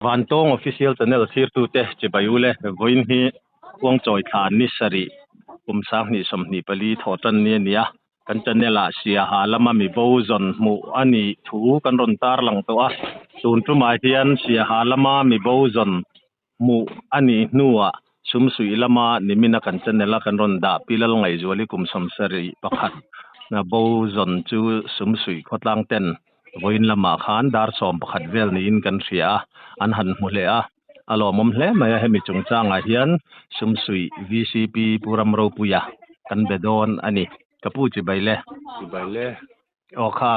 Vantawng Official Channel thlirtute chibai u le, vawiin hi Khuangchawi thla ni sarih kum 2024 thawh tan ni a ni a, kan channel ah Siaha lama mibo zawn hmuh a nih thu kan rawn tarlang tawh a, tun tumah hian Siaha lama mibo zawn hmuh a nih hnuah Sumsuih lama nimina kan channel a kan rawn dah Pi Lalngaihzuali kum 71 bo zawn chu Sumsuih khawtlang ten Vawiin lamah khan dar 11 vel niin kan hria a, an han hmu hle a, a lawmawm hle mai a, hemi chungchangah hian Sumsuih VCP Pu Ramropuia kan be dawn a ni. Ka pu chibai le. Chibai le. Aw kha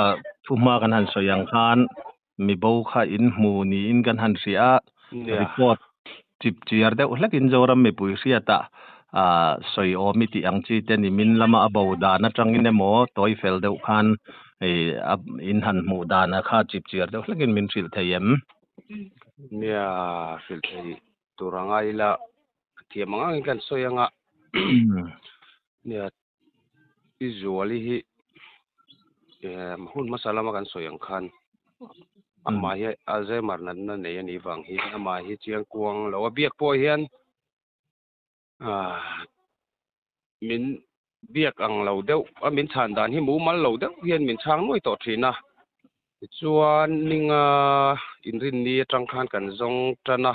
thuhma kan han sawi ang khan mibo kha in hmu niin kan han hria a, report chip chiar deuh hlekin Zoram mipui hriatah sawi awm i tih ang chi te nimin lama a bo dan atangin emaw tawi fel deuh khan in han hmuh dan a kha chip chiar deuh hlekin min hrilh thei em? Nia, hrilh thei tur anga ila thiam ang angin kan sawi anga nia i Zuali hi hun hmasa lama kan sawi ang khan amah hi Alzheimer natna nei a nih vang hian amah hi chiang kuang lo a biak pawh hian min biak ang lo deuh a min chhan dan hi mumal lo deuh hian min chhang nuai tawh thin a tichuan ninga inrinni atang khan kan zawng tan a.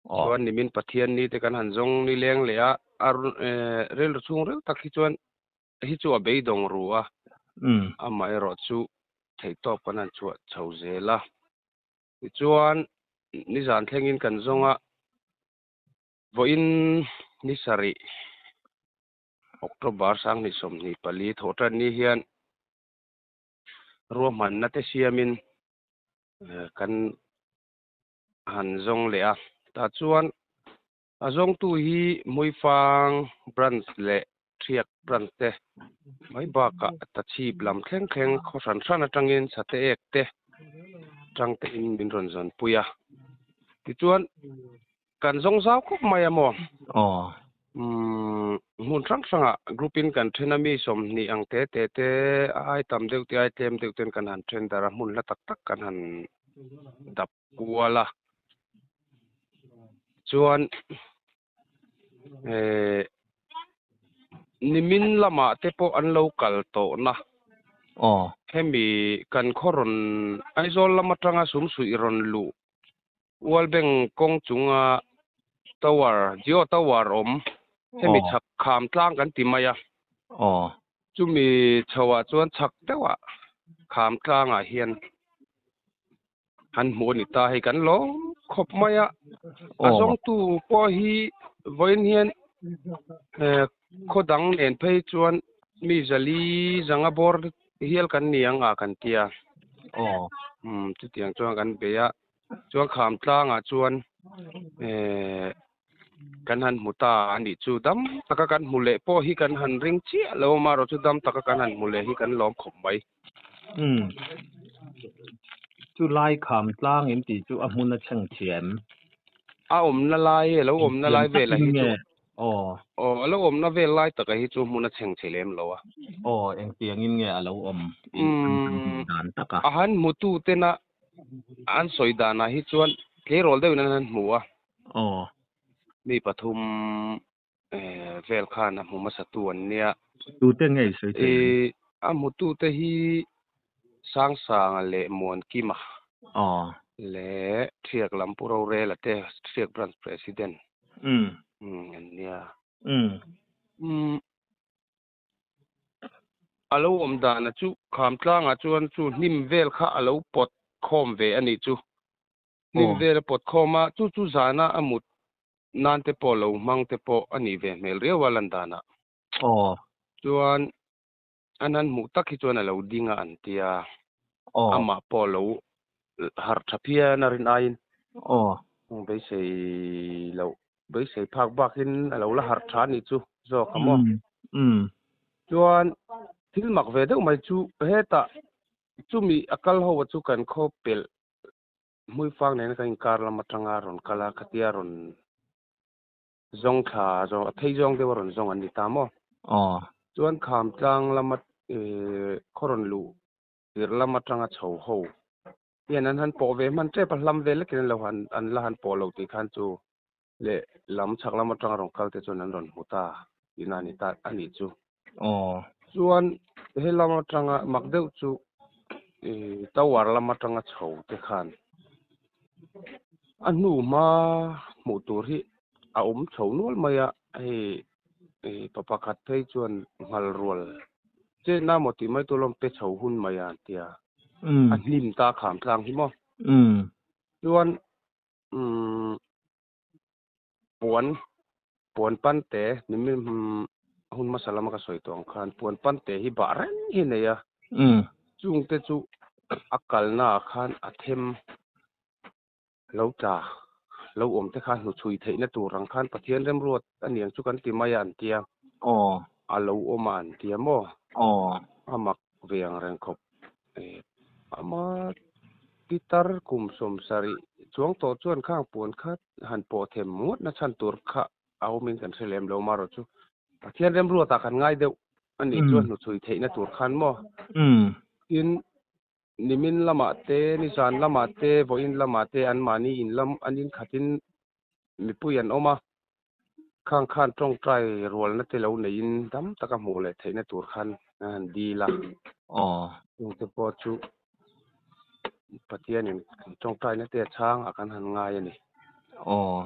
Chuan nimin Pathian ni te kan han zawng ni leng leh a, a rilru chhung reuh tak hi chuan hi chu a beidawng ru a, amaherawh chu theihtawp kan han chhuah chho zel a. Tichuan nizan thlengin kan zawng a, vawiin ni sarih October 2024 thawh tan ni hian ruahmanna te siamin kan han zawng leh a, tah chuan a zawngtu hi Hmuifang branch leh Thiak branch te mai bakah Tachhip lam thleng thleng khaw hran hran atangin Chate ek te tang te in min rawn zawn pui a, tichuan kan zawng zau khawp mai a maw? Umm hmun hrang hrangah group in kan then a mi 20 ang te te te a ai tam deuh te ai tlem deuh ten kan han then darh a hmun hla tak tak kan han dap kual a chuan eh nimin lamah te pawh an lo kal tawh na hemi kan khaw rawn Aizawl lam atanga Sumsuih rawn luh World Bank kawng chunga tower, Jio tower awm, hemi chhak kham tlang kan ti mai a. Chumi chhoah chuan chhak deuhah kham tlangah hian han hmuh a ni ta hei kan lawm khawp mai a. A zawngtu pawh hi vawiin hian khaw dang nen phei chuan mi zali zanga bawr hial kan ni ang a kan tia. Chutiang chuan kan bei a. Chuan kham tlangah chuan eh kan han hmu ta a nih chu dam taka kan hmu leh pawh hi kan han ring chiah lo a marawh chu dam taka kan han hmu leh hi kan lawm khawp mai. Umm chu lai kham tlang in tih chu a hmun a thleng thiam. A awmna lai a lo awmna lai vel a hi chu Aw. Aw, a lo awmna vel lai taka hi chu hmun a chheng chhe lem lo a. Aw, engtiangin nge a lo awm in an han hmuh dan tak a? A han hmutu tena an sawi danah hi chuan tleirawl deuhin an han hmu a. Aw. Mi pathum vel khan a hmu hmasatu an nia. Tute nge i sawi thei ang? A hmutute hi Sangsanga leh Muankima. Aw. Leh Thiak lam Pu Rorela te, Thiak Branch President. Umm an nia. Umm a lo awm dana chu kham tlangah chuan chu hnim vel kha a lo pawt khawm ve a nih chu. Hnim vel a pawt khawm a, chu chu zana a mut nan te pawh lo hmang te pawh a nih ve hmel riau a lan danah. Chuan an han hmuh tak hi chuan a lo ding a an tia. Amah pawh a lo harh tha phian a rin aiin. Beisei loh, beisei phak bakin a lo la harh tha a nih chu zawk a maw. Chuan thil mak ve deuh mai chu hetah chumi a kal ho chu kan khaw pelh Hmuifang nena kan inkar lam atanga rawn kal a, khatia rawn zawng thla zawng a phei zawng deuh a rawn zawng an ni ta maw? Aw. Chuan Khamtlang lama khaw rawn luh tirh lam atanga chho ho Hian an han pawh ve hman tep a, hlam vel lekin an lo han an la han pawh lo tih khan chu leh lam chhak lam atanga rawn kal te chuan an rawn hmu ta tihna a ni ta a nih chu. Aw. Chuan he lam atanga mak deuh chu ih tower lam atanga chho te khan a hnu hma hmuh tur hi a awm chho nual mai a, hei ih pa pakhat phei chuan nghal rual Chetna maw tih mai tur lawm pe chho hun mai a an tia. A hnim ta kham tlang hi maw. Chuan umm puan puan pan te ni hun hmasa lama ka sawi tawh ang khan puan pan te hi bah reng hi a nei a. Chungte chu a kalna ah khan a them lo tla lo awm te kha hnuchhui theihna tur ang khan Pathian remruat a niang chu kan ti mai a an tia. Aw. A lo awm a an tia maw? Aw. A mak ve ang reng khawp. Ama pitar kum 70 chuang tawh chuan khang puan kha han pawh them ngawt na chhan tur kha a awmin kan hre lem lo marawh chu Pathian remruatah kan ngai deuh a nih chuan hnuchhui theihna tur khan maw? Tin, Nimin lamah te, nizan lamah te, vawiin lamah te anmahni in lam an inkhatin mipui an awm a, khang khan tawngtai rualna te lo neiin dam taka hmuh leh theihna tur khan an han dil a. Aw. Chungte pawh chu Pathianin tawngtaina te a chhang ah kan han ngai a ni. Aw.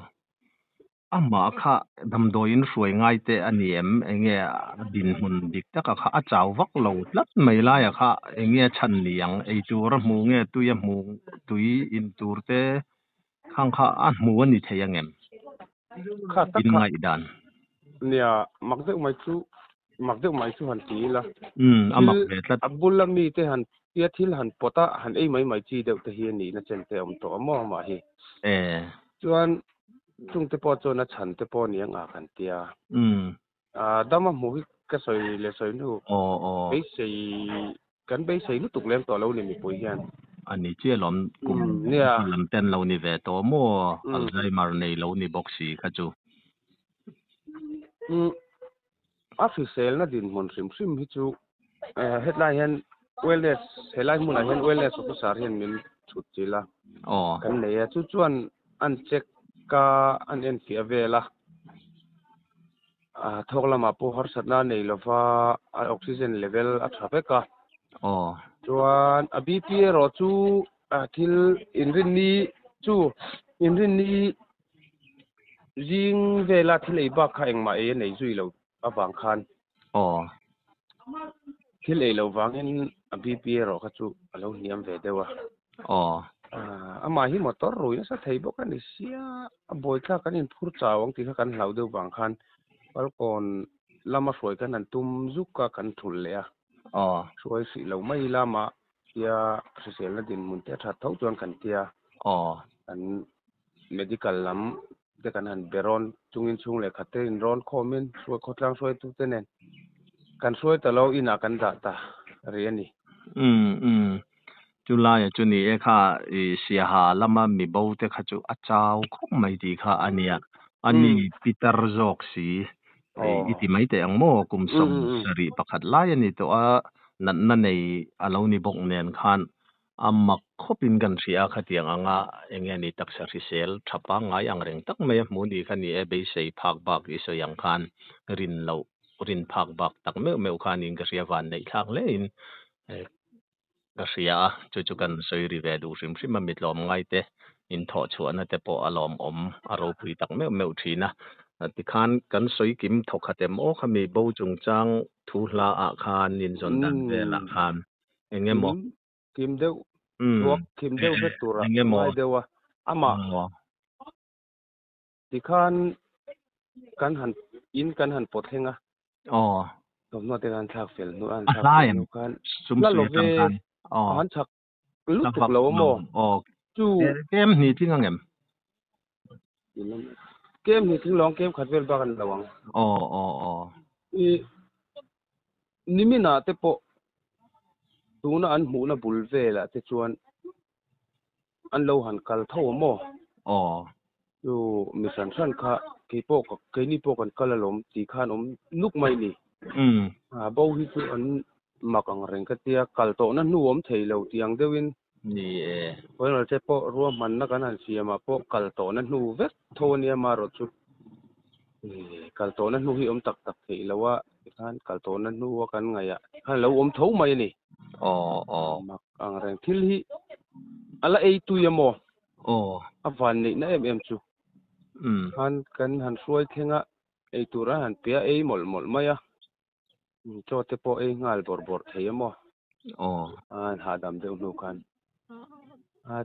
Amah kha damdawiin hruai ngai te a ni em? Enge a dinhmun dik taka kha a chau vak lo tlat mai laia kha enge a chhan ni ang? Ei tur a hmu nge tui a hmu tui in tur te khang kha a hmu a ni thei ang em? Kha tak In kha ngaihdan. Nia, mak deuh mai chu mak deuh mai chu han ti ila. Umm, a mak Thil ve tlat. a bula mi te han tia thil han pawt a, han ei mai mai chi deuh te hi a nihna chen te a awm tawh a maw amah hi. E. Chuan Chung te pawh chuan a chhan te pawh ni ang a kan tia. A dam a hmuh hi ka sawi leh sawi hnu beisei kan beisei lutuk lem tawh lo ni mipui hian. A ni chiah lawm kum lam ten lo ni ve tawh maw Alzheimer nei lo ni bawk si kha chu. A hriselna dinhmun hrim hrim hi chu hetlai hian wellness helai hmunah hian wellness officer hian min chhut chilh a kan nei a chu chuan an check a an enfiah vel a thawk lamah pawh harsatna a nei lova a oxygen level a tha vek a chuan a BP erawh chu thil inrinni chu inrinni Zing vela thil ei bak kha engmah ei a nei zui lo avang khan. Aw. Thil ei lo vangin a BP erawh kha chu a lo hniam ve deuh a. Aw. Amah hi motor rui nasa thei bawk a ni sia, a buaithlak kan inphur chau ang tih kha kan hlau deuh vang khan Falkawn lama hruai kan han tum zuk a kan thulh leh a. Aw. Hruai hrih lo mai ila mah tia hriselna dinhmun te a that tho chuan kan tia. Aw. Kan Medical lam te kan han be rawn chungin chhung leh khat te in rawn khawmin hruai khawtlang hruaitute nen kan hruai ta lo inah kan dah ta rih a ni. Umm umm chu laia chu ni e kha i Siaha lama mi bo te kha chu a chau khawp mai tih kha a nia a ni pitar zawk si i ti mai teh ang maw kum 71 lai a ni tawh a natna nei a lo ni bawk nen khan A mak khawpin kan hria a, khatiang anga enge ni taksa hrisel tha pangngai ang reng tak mai a hmuh ni kha ni e, beisei phak bak i sawi ang khan rin loh, rin phak bak tak meuh meuh kha niin ka hria, van neih thlak hlein ka hria a, chu chu kan sawi ri ve duh hrim hrim a, mi tlawm ngai te inthawh chhuahna te pawh a lawmawm a ropui tak meuh meuh thin a, tikhan kan sawi kim thawkhat em aw khami bo chungchang thu hla ah khan inzawn dan velah khan eng emaw Kim deuh thuak kim deuh vek tura ngai deuh a amah tikhan kan han in kan han pawt thleng a thawmhnaw te kan thlak fel hnu a han thlak fel hnu khan la lo ve a han chak lutuk lo a maw chu kem hnih tling ang em kem hnih tling lo ang kem khat vel bak a ni lo ang i niminah te pawh Tuna an hmuhna bul velah te chuan an lo han kal tho a maw? Aw. Chu mi hran hran kha keipawh ka keini pawh kan kal alawm tih khan awm nuk mai ni. Umm. A bo hi chu an mak ang reng ka tia, kal tawhna hnu awm thei lo tih ang deuhin. Ni e. Vawiin te pawh ruahmanna kan han siamah pawh kal tawhna hnu vek tho a nia amaherawhchu kal tawhna hnu hi awm tak tak theih lo a tikhan kal tawhna hnu a kan ngaih ah khan a lo awm tho mai a ni. Aw aw. Mak ang reng thil hi a la ei tui a maw? Aw. A van neihna em em chu. Khan kan han hruai thleng a ei tur an han pe a ei mawlh mawlh mai a. Chaw te pawh ei nghal bawrh bawrh thei a maw? Aw. A hahdam deuh hnu khan a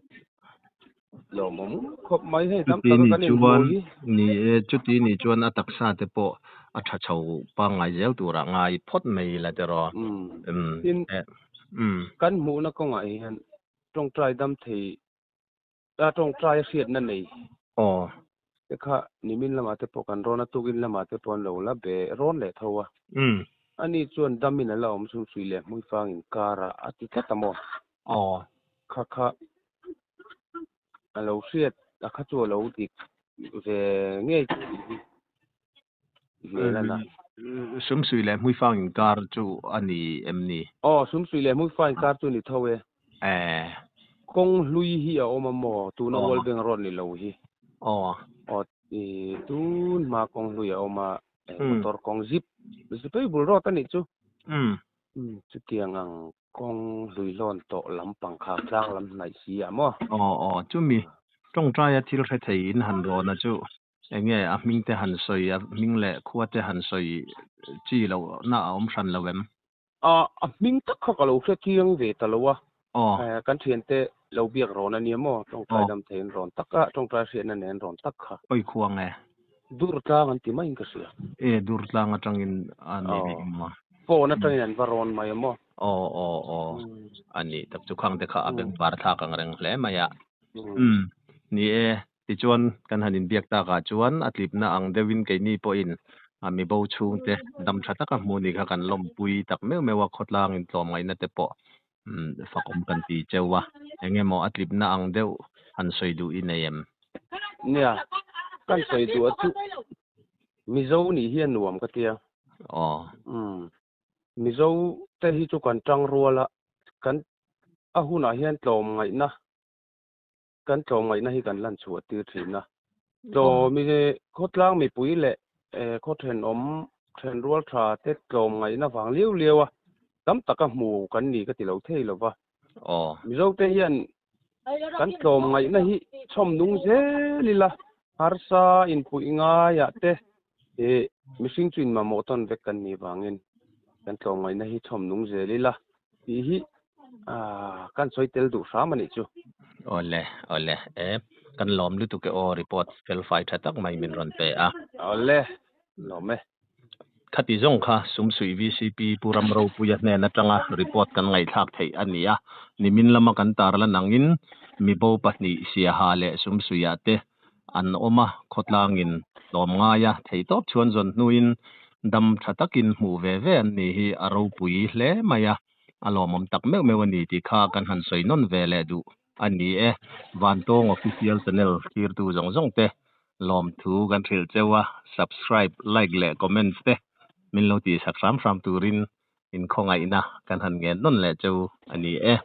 lawmawm khawp mai hei tam Chuti taka ni kan inhmu chuan hi. Ni e, chuti ni chuan a taksa te pawh a tha chho pangngai zel turah ngai phawt mai ila tiraw. Umm. Umm. Tin, Eh. Umm. kan hmuhna kawngah hian tawngtai dam thei a tawngtai hriatna nei. Aw. Te kha nimin lamah te pawh kan rawn a, tukin lamah te pawh an lo la be rawn leh tho a. Umm. Ani chuan damin a la awm chung sui leh hmuifang inkarah a ti tlat a maw? Aw. Kha kha a lo hriat a kha chu a lo dik ve ngei tih hi hmel a na. Sumsui leh hmuifang inkar chu a ni em ni? Aw, sumsui leh hmuifang inkar chu ni tho e. Eh. Kawng hlui hi a awm a maw? Tuna Aw. World Bank Road ni lo hi. Aw. Aw, i tun hma kawng hlui a awm a, Mm. motor kawng zip zipei bul road a nih chu. Mm. Umm, chutiang ang Kawng hluihlawn tawh lampang kha tlang lam hnaih si ah maw? Aw aw, chumi tawngtaia thil hre thei in han rawn a chu enge a hming te han sawi, a hming leh khua te han sawi chi loh na a awm hran lo em? A, a hming tak kha ka lo hre chiang ve ta lo a, Aw. kan thiante lo biak rawn a nia maw? Tawngtai Aw. dam thei in rawn tak a, tawngtai hriatna nen rawn tak kha. Pawi khua nge? Dur tlang an ti maiin ka hria. E, dur tlang atangin a ni bik Aw, maw? phone atangin an va rawn mai a maw? Aw, aw, aw, a ni tak chu khang te kha a beng var thlak ang reng hle mai a. Umm, ni e, tichuan kan han inbiak takah chuan a tlipna ang deuhin keini pawhin a mi bo chhungte dam tha taka hmuh ni kha kan lawmpui tak meuh meuh a, khawtlang intlawmngaihna te pawh fakawm kan ti cheu a, eng emaw a tlipna ang deuh han sawi duh i nei em? Nia, kan sawi duh a chu Mizo nih hi a nuam ka tia. Aw. Umm, Mizo te hi chu kan tang rual a, kan a hunah hian tlawmngaihna kan tlawmngaihna hi kan lan chhuah tir thin a. Tlawm i khawtlang mipui leh khaw thenawm thenrual tha te tlawmngaihna vang liau liau a tam taka hmu kan ni ka ti lo thei lo va. Mizo te hian kan tlawmngaihna hi chhawm nung zel ila harsa inpuih ngaiah te mihring chu inmamawh tawn vek kan nih vangin kan tlawmngaihna hi chhawm nung zel ila tih hi kan sawi tel duh hram a nih chu. Awle, awle, e, kan lawm lutuk e aw report fel fai tha tak mai min rawn pe a. Awle, lawm e. Khati zawng kha Sumsuih vcp Pu Ramropuia hnen atanga report kan ngaihthlak theih a ni a, nimin lama kan tarlan angin mibo pahnih Siaha leh Sumsuihah te an awm a, khawtlangin tlawm ngai a, theihtawp chhuan zawn hnuin dam tha takin hmuh ve ve an ni hi a ropui hle mai a, a lawmawm tak meuh meuh a ni tih kha kan han sawi nawn ve leh duh a ni e. Vantawng Official Channel thirtu zawng zawng te lawmthu kan hrilh cheu a, subscribe, like leh comments te min lo tihsak hram hram turin inkhawngaihna kan han ngen nawn leh cheu a ni e.